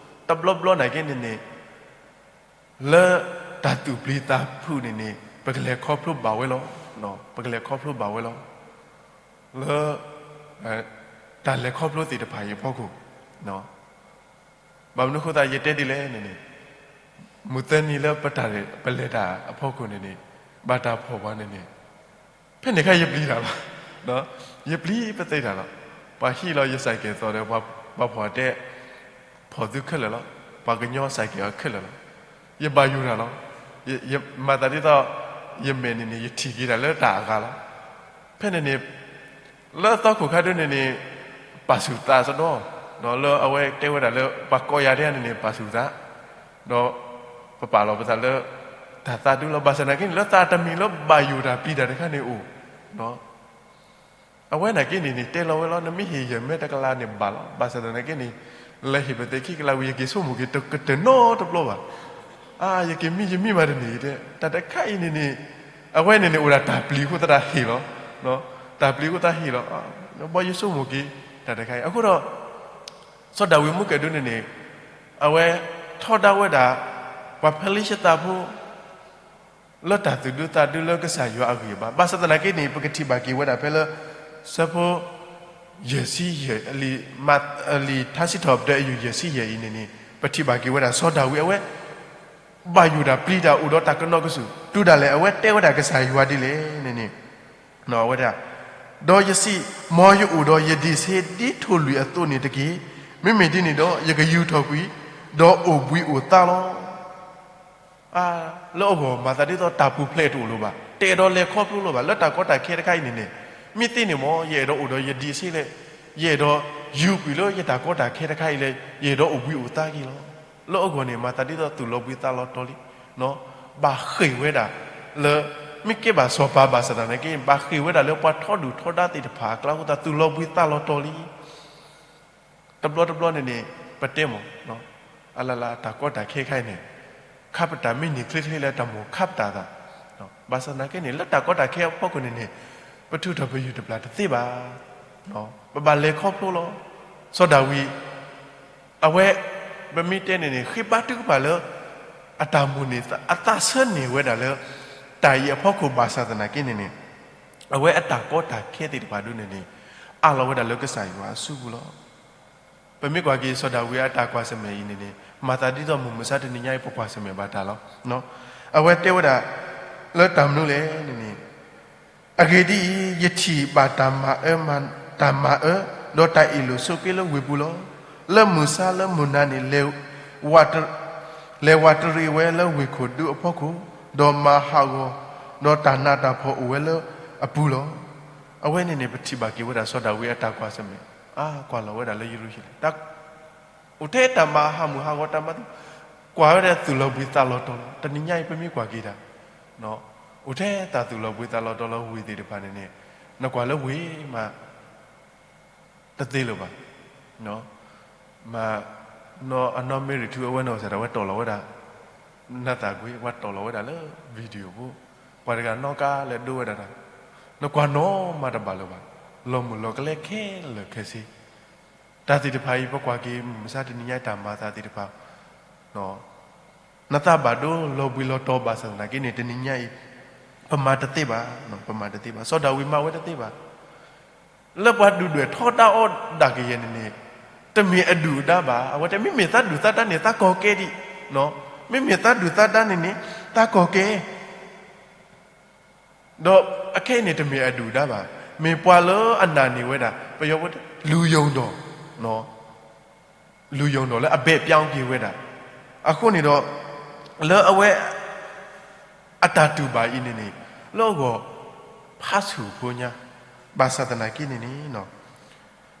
တဘျီဘျီနာ်က့န့ၣ်န့ၣ် လၢတၢ်သူၣ်ပျံၤသးဖုးန့ၣ်န့ၣ် ပကလဲၤခီဖျိဘၣ်ဝဲလီၤ. ပကလဲၤခီဖျိဘၣ်ဝဲလီၤ. လၢ တၢ်လဲၤခီဖျိသ့ၣ်တဖၣ်အံၤအဖီခိၣ်, ဘၣ်မနုၤအဃိသတးယတဲဒ်လဲၣ်န့ၣ်န့ၣ်, မုၢ်သၢနံၤလၢပတၢ်ပလဲၤတၢ်အဖီခိၣ်န့ၣ်န့ၣ်, ဘၣ်တၢ်ဖီၣ်ပှၤန့ၣ်န့ၣ်, ဖဲန့ၣ်ခါယပျံၤတၢ်လီၤ. ယပျံၤပသ့တၢ်လီၤ. ပှၤဟံးလီၤယစဲးကဲးသိးဒီး ပှၤဖီၣ်တဲ ဖီၣ်သုခဲလၢာ်လီၤ. ပှၤကညီစဲးကဲးအီၤခဲလၢာ်လီၤ. ယဘၣ်ယိၣ်တၢ်လီၤ. ယမၤသးဒ်သိး ယမဲာ်န့ၣ်န့ၣ် ယထံၣ်က့ၤတၢ်လၢတၢ်အဂၤလီၤ. ဖဲန့ၣ်န့ၣ် လၢအသီခိၣ်ခါဒုန့ၣ်န့ၣ် ပာ်ဆူၣ်သးစ့ၢ်ကီး, ဒီးလၢအဝဲတဲဝဲဒၣ်လၢ ပှၤကိးယၤဒ်န့ၣ်န့ၣ် ပာ်ဆူၣ်သး, ဒီးပပာ်လီၤပသးလၢ တၢ်သးဒူလီၤ. ဘၣ်ဆၣ်သနာ်က့န့ၣ် လၢသးတမံၤလၢဘၣ်ယိၣ်တၢ်ပျံၤတၢ်တခါန့ၣ်အိၣ် အဝဲနာ်က့န့ၣ်န့ၣ် တဲလီၤဝဲလီၤ, နမ့ၢ်ဟ့ၣ်ယဲၢ်မဲတကလးန့ၣ်ဘၣ်လီၤ. ဘၣ်ဆၣ်သနာ်က့န့ၣ် လဲၤဟ့ၣ်ပသ့ခံကလးဝံၤ ယက့ၤဆိကမိၣ်က့ၤတနီတဘျီဘၣ်. အါ ယက့ၤမံယမံဘၣ်တန့ၢ်တဲ, တၢ်တခါအံၤန့ၣ်န့ၣ် အဝဲန့ၣ်န့ၣ် အိၣ်ဒၣ်တၢ်ပျံၤအဃိသတးဟ့ၣ်လီၤ. တၢ်ပျံၤအဃိသတးဟ့ၣ်လီၤ. ဘီယဆိကမိၣ်က့ၤ တၢ်တခါအံၤ အဃိဒီး စီၤဒၤဝံးမူကဲၣ်ဒိန့ၣ်န့ၣ် အဝဲထီဒါဝဲဒၣ် ပှၤဖလ့ၡသးဖိ လၢတၢ်သူၣ်ဒူသးဒူလၢကစၢ်ယွၤအဂံၢ်အဘါ, ဘၣ်ဆၣ်သနာ်က့န့ၣ် ပကထံၣ်ဘၣ်က့ၤဝဲဒၣ်ဖဲလၢ ဆၢဖိ ယဲၢ်ဆံယဲၢ် လံာ်ထါစံးထီၣ်ပတြၢၤအယုၢ်ယဲၢ်ဆံယဲၢ်အံၤန့ၣ်န့ၣ် ပထံၣ်ဘၣ်က့ၤဝဲဒၣ်စီၤဒၤဝံးအဝဲ ဘၣ်ယိၣ်တၢ်ပျံၤတၢ်အိၣ်ဒီးတၢ်ကနီၤကစူၢ် တုၤဒၣ်လဲာ် အဝဲတဲဝဲဒၣ်ကစၢ်ယွၤဒ်လဲၣ်န့ၣ်န့ၣ် အဝဲဒၣ်, ဒီးယစံး, မ်ယအိၣ်ဒီးယဒံးဆှံဒ်ထိၣ်လွံၣ်အသိးန့ၣ်တက့ၢ်. မ့မ့ၢ်ဒ်န့ၣ်ဒီး ယကယူာ်ထီၣ်ကွံာ်, ဒီးအိၣ်ဘှံးအိၣ်သါလီၤ. လၢအဂီၢ်မၤသးဒ်သိးတၢ်ပူၤဖျဲးတအိၣ်လၢၤဘၣ်, တအဲၣ်ဒိးလဲၤခီဖျိလၢၤဘၣ်, လၢတၢ်ကီတၢ်ခဲတခါအံၤန့ၣ်န့ၣ်, မ့ၢ်သ့န့ၣ်မ့ၢ် ယအဲၣ်ဒိးအိၣ်ဒီးယဒံးဆှံလဲၣ်, ယအဲၣ်ဒိးယူာ်ကွံာ်လၢယတၢ်ကီတၢ်ခဲတခါအံၤလဲၣ်, ယအဲၣ်ဒိးအိၣ်ဘှံးအိၣ်သါက့ၤလီၤ. လၢအဂီၢ်န့ၣ် မၤသးဒ်သိးသူၣ်လီၤဘှံးသးလီၤတီၤလံ, ဘၣ်ဃ့ၢ်ဝဲဒၣ်လၢ မ့ၢ်ကဲဘၣ်စီၤပၤဘၣ်ဆၣ်သနာ်က့ ဘၣ်ဃ့ၢ်ဝဲဒၣ်လၢပှၤထီဒုၣ်ထီဒါသ့ၣ်တဖၣ်အကျါအဃိသတး သူၣ်လီၤဘှံးသးလီၤတီၤလံ. တဘျီတဘျီန့ၣ်န့ၣ် ပတဲမ့ၢ် အလၢ်လၢ်တၢ်ကီတၢ်ခဲခါအံၤန့ၣ် ခါပတာ်မ့ၢ်န့ၢ်ချ့ချ့လၢတၢ်မိၣ်ခါပတာ်သး, ဘၣ်ဆၣ်သနာ်က့န့ၣ် လၢတၢ်ကီတၢ်ခဲအဖီခိၣ်န့ၣ်န့ၣ် ပထုးထီၣ်ပယုၢ်တပျၢ်တသ့ဘၣ်. ပဘၣ်လဲၤခီဖျိလီၤ. စီၤဒၤဝံး အဝဲ ပမ့ၢ်တဲန့ၣ်န့ၣ် ဃ့ဘါထုကဖၣ်လၢ အတၢ်မိၣ်န့ၢ် အသးဆၢန့ၢ်ဝဲဒၣ်လၢ တၢ်အံၤအဖီခိၣ်ဘၣ်ဆၣ်သနာ်က့န့ၣ်န့ၣ် အဝဲအတၢ်ကီတၢ်ခဲသ့ၣ်တဖၣ်ဒ်န့ၣ်န့ၣ် အးလီၤဝဲဒၣ်လၢကစၢ်ယွၤအစုပူၤလီၤ. ပမ့ၢ်ကွၢ်က့ၤစီၤဒၤဝံးအတၢ်ကွၢ်ဆၢၣ်မဲာ်အံၤန့ၣ်န့ၣ် မၤသးဒ်သိးမုၢ်မဆါတနံၤညါအံၤ ပကွၢ်ဆၢၣ်မဲာ်ဘၣ်တၢ်လီၤ. အဝဲတဲဝဲဒၣ် လၢတၢ်မနုၤလဲၣ်န့ၣ်န့ၣ် အဂ့ၢ်ဒ်အံၤ, ယထံၣ်ဘၣ်တၢ်မၤအၢ, တၢ်မၤအၢ, ဒီးတၢ်အ့ၣ်လိာ်ဆိးက့လၢဝ့ၢ်ပူၤလီၤ. လၢမုၢ်ဆါလၢမုၢ်နၤန့ၣ် လဲၤဝးတရံးဝဲလၢဝ့ၢ်ခိၣ်ဒူအဖီခိၣ်, ဒီးမၤဟးဂီၤ, ဒီးတၢ်နးတၢ်ဖှီၣ်အိၣ်ဝဲလၢအပူၤလီၤ. အဝဲန့ၣ်န့ၣ် ပထံၣ်ဘၣ်က့ၤဝဲဒၣ်စီၤဒၤဝံးအတၢ်ကွၢ်ဆၢၣ်မဲာ်, အါ ကွၢ်လီၤဝဲဒၣ်လၢယရူၤၡလ့ၣ် အိၣ်ထဲတၢ်မၤဟးမုၢ်ဟးဂီၤတၢ်မၤသး, ကွၢ်ဝဲဒၣ်သူၣ်လီၤဘှံးသးလီၤတီၤလီၤ. တနံၤညါအံၤပမ့ၢ်ကွၢ်က့ၤတၢ် အိၣ်ထဲတၢ်သူၣ်လီၤဘှံးသးလီၤတီၤလီၤဝ့ၢ်သ့ၣ်တဖၣ်န့ၣ်န့ၣ်, နကွၢ်လၢဝ့ၢ်မး တသ့လၢၤဘၣ်. မ့ၢ် နီၢ်အနီၢ်မ့ၢ်ရံထူအဝဲန့ၣ် စးထီၣ်ဝဲတီၢ်လီၤဝဲဒၣ် နၢ်သးကွံာ် ပှၤတီၢ်လီၤဝဲဒၣ်လၢ video ပူၤ, ပှၤတဂၤနီၣ်ကါလဲၤဒိဝဲဒၣ်တၢ်, နကွၢ်နီၢ်မးတဘၣ်လၢၤဘၣ်, လီၤမုၢ်လီၤကလဲခဲလၢာ်ခဲဆ့, တၢ်သ့ၣ်တဖၣ်အံၤ ပကွၢ်က့ၤမုၢ်မဆါတနံၤညါတၢ်မၤသးသ့ၣ်တဖၣ်, နသးဘၣ်ဒိလီၤဘှံးလီၤတီၤဘၣ်ဆၣ်သနာ်က့န့ၣ် တနံၤညါအံၤ ပမၤတသ့ဘၣ်, ပမၤတသ့ဘၣ်. စီၤဒၤဝံးမၤဝဲတသ့ဘၣ်. လၢပှၤဒုၣ်ဒွဲၣ်ထီဒါအီၣ်ဒၣ်ကယဲၢ်န့ၣ်န့ၣ် တမ့ၢ်အဒုၣ်အဒါဘၣ်. အဝဲတဲ မ့မ့ၢ်သးဒုၣ်သးဒါန့ၣ် သးကီၢ်ကဲဒံး, မ့မ့ၢ်သးဒုၣ်သးဒါန့ၣ်န့ၣ် သးကီၢ်ကဲ ဒီးအခဲအံၤန့ၣ် တမ့ၢ်အဒုၣ်အဒါဘၣ်. မ့ၢ်ပှၤလၢအနာ်န့ၢ်ဝဲဒၣ် ပယီၤဖိတဲ လူယုံတော်, လူယုံတော်လၢအဘဲၣ်ပျောင်းက့ၤဝဲဒၣ်. အဃိန့ၣ်ဒီး လၢအဝဲ အတၢ်တူၢ်ဘၣ်အံၤန့ၣ်န့ၣ် လၢအဂီၢ် ဖးဆူၣ်ဖိညါ ဘၣ်ဆၣ်သနာ်က့န့ၣ်န့ၣ်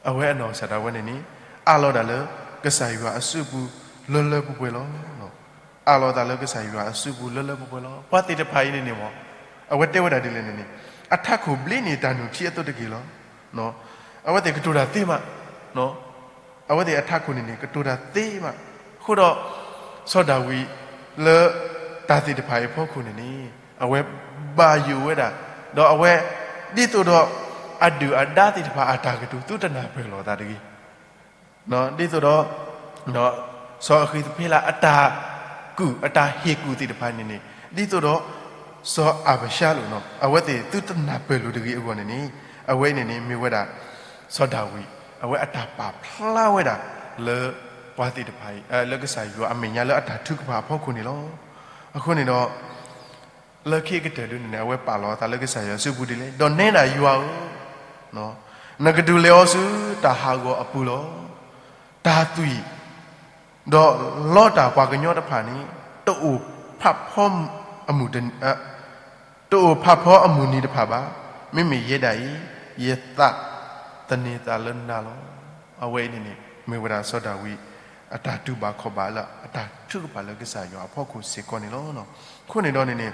အဝဲအနီၢ်ကစၢ်ဒၣ်ဝဲန့ၣ်န့ၣ် အးလီၤဒၣ်လၢကစၢ်ယွၤအစုပူၤလၢလၢပှဲၤပှဲၤလီၤ. အးလီၤသးလၢကစၢ်ယွၤအစုပူၤလၢလၢပှဲၤပှဲၤလီၤ. ပှၤသ့ၣ်တဖၣ်အံၤန့ၣ်န့ၣ်မ့ၢ် အဝဲတဲဝဲဒၣ်ဒ်လဲၣ်န့ၣ်န့ၣ် အထးခိၣ်ဘျ့န့ၢ်တၢ်နုၢ်ထံအသိးတက့ၢ်လီၤ. အဝဲသ့ၣ်ကတိၤတၢ်သ့မး, အဝဲသ့ၣ်အထးခိၣ်န့ၣ်န့ၣ် ကတိၤတၢ်သ့မး. အဃိဒီး စီၤဒၤဝံးလၢတၢ်သ့ၣ်တဖၣ်အံၤအဖီခိၣ်န့ၣ်န့ၣ် အဝဲဘၣ်ယိၣ်ဝဲဒၣ်, ဒီးအဝဲ ဒ်သိးဒီး အဒုၣ်အဒါသ့ၣ်တဖၣ်အတၢ်ကတိၤ သုတနၢ်ပၢၢ်လိာ်သးတဂ့ၤ. ဒ်သိးဒီး စီၤအဃံးသဖ့လးအတၢ်ကူၣ်အတၢ်ဟ့ၣ်ကူၣ်သ့ၣ်တဖၣ်န့ၣ်န့ၣ် ဒ်သိးဒီး စီၤအၤဘၡါလိၣ် အဝဲသ့ၣ်သုတနၢ်ပၢၢ်လိာ်တဂ့ၤအဂီၢ်န့ၣ်န့ၣ် အဝဲအံၤန့ၣ်န့ၣ် မ့ၢ်ဝဲဒၣ် စီၤဒၤဝံး အဝဲအတၢ်ပာ်ဖျါဝဲဒၣ်လၢ ပှၤသ့ၣ်တဖၣ်အံၤ လၢကစၢ်ယွၤအမဲာ်ညါ လၢအတၢ်ထုကဖၣ်အဖီခိၣ်န့ၣ်လီၤ. အဃိန့ၣ်ဒီး လၢခံကတၢၢ်ဒုန့ၣ်န့ၣ် အဝဲပာ်လီၤအသးလၢကစၢ်ယွၤစုပူၤဒ်လဲၣ်, ဒီးနဲဒၣ်ယွၤဧၢ, နကဒုးလဲၤအီၤဆူတၢ်ဟးဂီၤအပူၤလီၤ. တၢ်သွံၣ် ဒီးလီတၢ်ပှၤကညီတဖၣ်န့ၣ် တအိၣ်ဖးဖီအမုၢ်တ တအိၣ်ဖးဖီအမုၢ်နံၤတဖၣ်ဘၣ်. မ့မ့ၢ်ယဲဒၣ်အံၤ ယသးသန့ၤသးလၢနၤလီၤ. အဝဲအံၤန့ၣ်န့ၣ် မ့ၢ်ဝဲဒၣ်စီၤဒၤဝံး အတၢ်တူၢ်ဘၣ်ခီၣ်ဘၣ်လၢအတၢ်ထုကဖၣ်လၢကစၢ်ယွၤအဖီခိၣ်စ့ၢ်ကီးန့ၣ်လီၤ. အဃိန့ၣ်ဒီးန့ၣ်န့ၣ်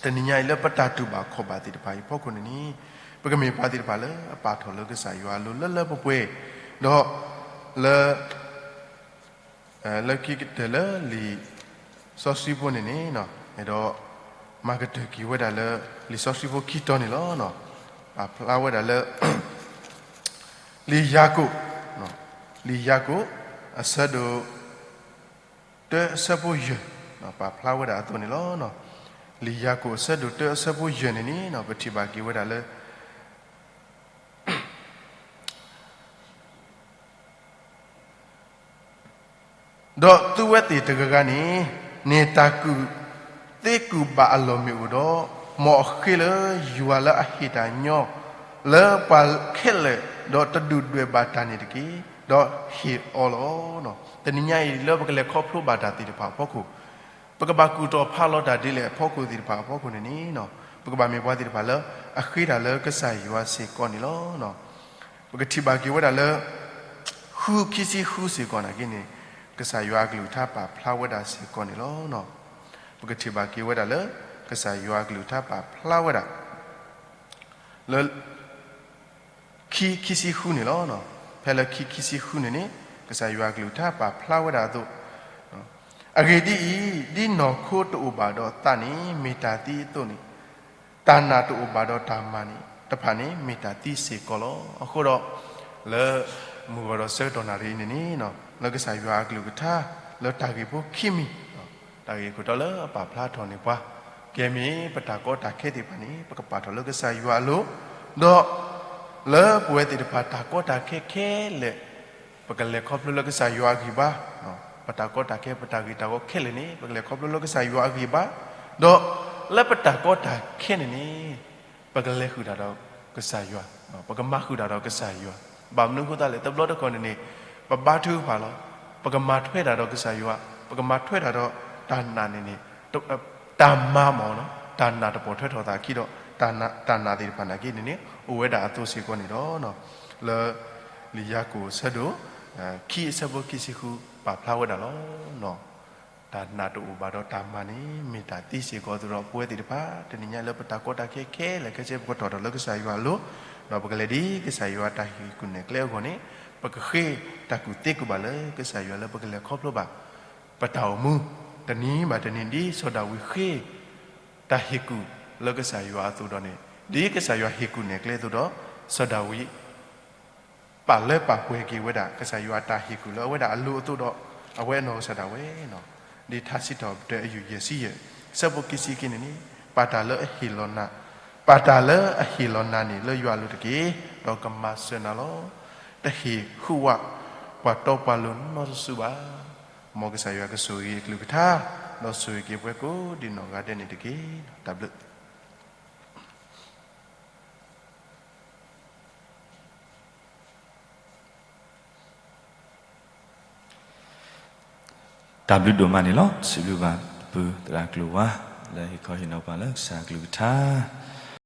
တနံၤညါအံၤလၢပတၢ်တူၢ်ဘၣ်ခီၣ်ဘၣ်သ့ၣ်တဖၣ်အံၤအဖီခိၣ်န့ၣ်န့ၣ် ပကမ့ၢ်ပှၤသ့ၣ်တဖၣ်လၢအပာ်ထီၣ်လၢကစၢ်ယွၤအလိၤလၢလၢပှဲၤပှဲၤ, ဒီး လၢ လၢခံကတၢၢ်လၢလံာ်စီဆှံဖိန့ၣ်န့ၣ် အဲၣ်ဒိး မၤကတၢၢ်က့ၤဝဲဒၣ်လၢလံာ်စီဆှံဖိခံတီၤန့ၣ်လီၤ. ပာ်ဖျါဝဲဒၣ်လၢ လံာ်ယၤကိာ် လံာ်ယၤကိာ် အဆၢဒိၣ် တၢအဆၢဖိယဲၢ် ပာ်ဖျါဝဲဒၣ်အသိးန့ၣ်လီၤ. လံာ်ယၤကိာ်အဆၢဒိၣ်တၢအဆၢဖိယဲၢ်န့ၣ်န့ၣ် ပထံၣ်ဘၣ်က့ၤဝဲဒၣ်လၢ ဒီးသုဝဲသ့ၣ်တဂၤဂၤန့ၣ် န့ၢ်တၢ်ကူၣ်သ့ကူၣ်ဘၣ်အလီၢ်မ့ၢ်အိၣ်ဒီး, မ်အဃ့လၢယွၤလၢအဟ့ၣ်တၢ်ညီ လၢပှၤခဲလၢာ် ဒီးတဒုၣ်ဒွဲၣ်ဘၣ်တၢ်န့ၣ်တက့ၢ်, ဒီးဟ့ၣ်အီၤလီၤ. တနံၤညါအံၤ လၢပကလဲၤခီဖျိဘၣ်တၢ်သ့ၣ်တဖၣ်အဖီခိၣ် ပကဘၣ်ကူၣ်တီၤဖးလီၤတၢ်ဒ်လဲၣ်အဖီခိၣ်သ့ၣ်တဖၣ်အဖီခိၣ်န့ၣ်န့ၣ် ပကဘၣ်မ့ၢ်ပှၤသ့ၣ်တဖၣ်လၢ အဃ့တၢ်လၢကစၢ်ယွၤစ့ၢ်ကီးန့ၣ်လီၤ. ပကထံၣ်ဘၣ်က့ၤဝဲဒၣ်လၢ ဃုခံဆံဃုစ့ၢ်ကီးနာ်က့န့ၣ် ကစၢ်ယွၤအကလုၢ်ကထါပာ်ဖျါဝဲဒၣ်စ့ၢ်ကီးန့ၣ်လီၤ. ပကထံၣ်ဘၣ်က့ၤဝဲဒၣ်လၢ ကစၢ်ယွၤအကလုၢ်ကထါပာ်ဖျါဝဲဒၣ် လၢ ခံခံဆံဃုန့ၣ်လီၤ. ဖဲလၢခံခံဆံဃုန့ၣ်န့ၣ် ကစၢ်ယွၤအကလုၢ်ကထါပာ်ဖျါဝဲဒၣ်အသိး, အဂ့ၢ်ဒ်အံၤ, ဒ်နီၢ်ခိတအိၣ်ဘၣ်ဒီးသးန့ၣ် မ့ၢ်တၢ်သံအသိးန့ၣ်, တၢ်နာ်တအိၣ်ဘၣ်ဒီးတၢ်မၤန့ၣ် တဖၣ်န့ၣ် မ့ၢ်တၢ်သံစ့ၢ်ကီးလီၤ. အဃိဒီး လၢ မုၢ်ဂီၤဒီးဆၢကတီၢ်နၣ်ရံၣ်အံၤန့ၣ်န့ၣ် လၢကစၢ်ယွၤအကလုၢ်ကထါ လၢတၢ်ဂ့ၢ်ဖိခံမံၤ တၢ်ဂ့ၢ်ခိၣ်တီလၢအပာ်ဖျါထီၣ်န့ၢ်ပှၤ ကဲမ့ၢ်ပတၢ်ကီတၢ်ခဲသ့ၣ်တဖၣ်န့ၣ် ပကပာ်ထီၣ်လၢကစၢ်ယွၤအလိၤ, ဒီး လၢပဝဲသ့ၣ်တဖၣ်တၢ်ကီတၢ်ခဲခဲလၢာ် ပကလဲၤခီဖျိလၢကစၢ်ယွၤအဂံၢ်ဘါ, ပတၢ်ကီတၢ်ခဲ ပတၢ်ဂ့ၢ်တၢ်ဂီၤခဲလၢာ်န့ၣ် ပကလဲၤခီဖျိလၢကစၢ်ယွၤအဂံၢ်ဘါ, ဒီး လၢပတၢ်ကီတၢ်ခဲန့ၣ်န့ၣ် ပကလဲၤဃုာ်တၢ်ဒီးကစၢ်ယွၤ, ပကမၤဃုာ်တၢ်ဒီးကစၢ်ယွၤ, ဘၣ်မနုၤအဃိသတးလဲၣ် တဘျီတခီၣ်န့ၣ်န့ၣ် ပဘါထုကဖၣ်လီၤ, ပကမၤထွဲတၢ်ဒီးကစၢ်ယွၤ, ပကမၤထွဲတၢ်ဒီးတၢ်နာ်န့ၣ်န့ၣ် တၢ်မၤမ့ၢ်နီၤ တၢ်နာ်တပိာ်ထွဲထီၣ်သးခံဒီး တၢ်နာ်သ့ၣ်တဖၣ်နာ်က့န့ၣ်န့ၣ် အိၣ်ဝဲဒၣ်အသိးစ့ၢ်ကီးန့ၣ်ဒီး လၢ လံာ်ယၤကိာ်အဆၢဒိၣ် ခံအဆၢဖိခံဆံဃု ပာ်ဖျါဝဲဒၣ်လီၤ. တၢ်နာ်တအိၣ်ဘၣ်ဒီးတၢ်မၤန့ၣ် မ့ၢ်တၢ်သံစ့ၢ်ကီးအသိးဒီး ပဝဲသ့ၣ်တဖၣ် တနံၤညါလၢပတၢ်ကီတၢ်ခဲခဲလၢာ်ခဲဆ့ ပကထီၣ်ထီၣ်လၢကစၢ်ယွၤအလိၤ, ဒီးပကလဲၤဒ်ကစၢ်ယွၤတၢ်ဟ့ၣ်ကူၣ်နဲၣ်ကျဲအဂီၢ်န့ၣ် ပကဃ့တၢ်ကူၣ်သ့ကူၣ်ဘၣ်လၢကစၢ်ယွၤလၢပကလဲၤခီဖျိဘၣ် ပတၢ်အိၣ်မူ တနံၤဘၣ်တနံၤ ဒ်စီၤဒၤဝံးဃ့ တၢ်ဟ့ၣ်ကူၣ်လၢကစၢ်ယွၤအသိးဒီးန့ၣ် ဒ်ကစၢ်ယွၤဟ့ၣ်ကူၣ်နဲၣ်ကျဲအသိးဒီး စီၤဒၤဝံး ပာ်လၢပာ်ပှဲၤက့ၤဝဲဒၣ် ကစၢ်ယွၤအတၢ်ဟ့ၣ်ကူၣ်လၢအဝဲဒၣ်အလိၤအသိးဒီး အဝဲအနီၢ်ကစၢ်ဒၣ်ဝဲနီၤ လံာ်ထါစံးထီၣ်ပတြၢၤအယူၢ်ယဲၢ်ဆံယဲၢ်, ဆၢဖိခံဆံခံန့ၣ်န့ၣ်, ပာ်တၢ်လၢအဟ့ၣ်လီၤနၤ, ပာ်တၢ်လၢအဟ့ၣ်လီၤနၤန့ၣ်လၢယွၤအလိၤတက့ၢ်, ဒီးကမၤစၢၤနၤလီၤ. တဟ့ၣ်ဟုၣ်ဝးပှၤတီပှၤလိၤနီတစုဘၣ်. မ်ကစၢ်ယွၤကဆိၣ်ဂ့ၤအကလုၢ်ကထါ, ဒီးဆိၣ်ဂ့ၤက့ၤပှၤကိးဒံးနီၢ်ဂၤဒဲးန့ၣ်တက့ၢ်. တၢ်ဘျုး တၢ်ဘျုးဒိၣ်မးန့ၣ်လီၤ. စံးဘျုးဘၣ်ပပုၢ်သရၣ်ကျိၤဝါ လၢဟ့ၣ်ခီဟ့ၣ်နီၤပှၤလၢကစၢ်ကလုၢ်ကထါ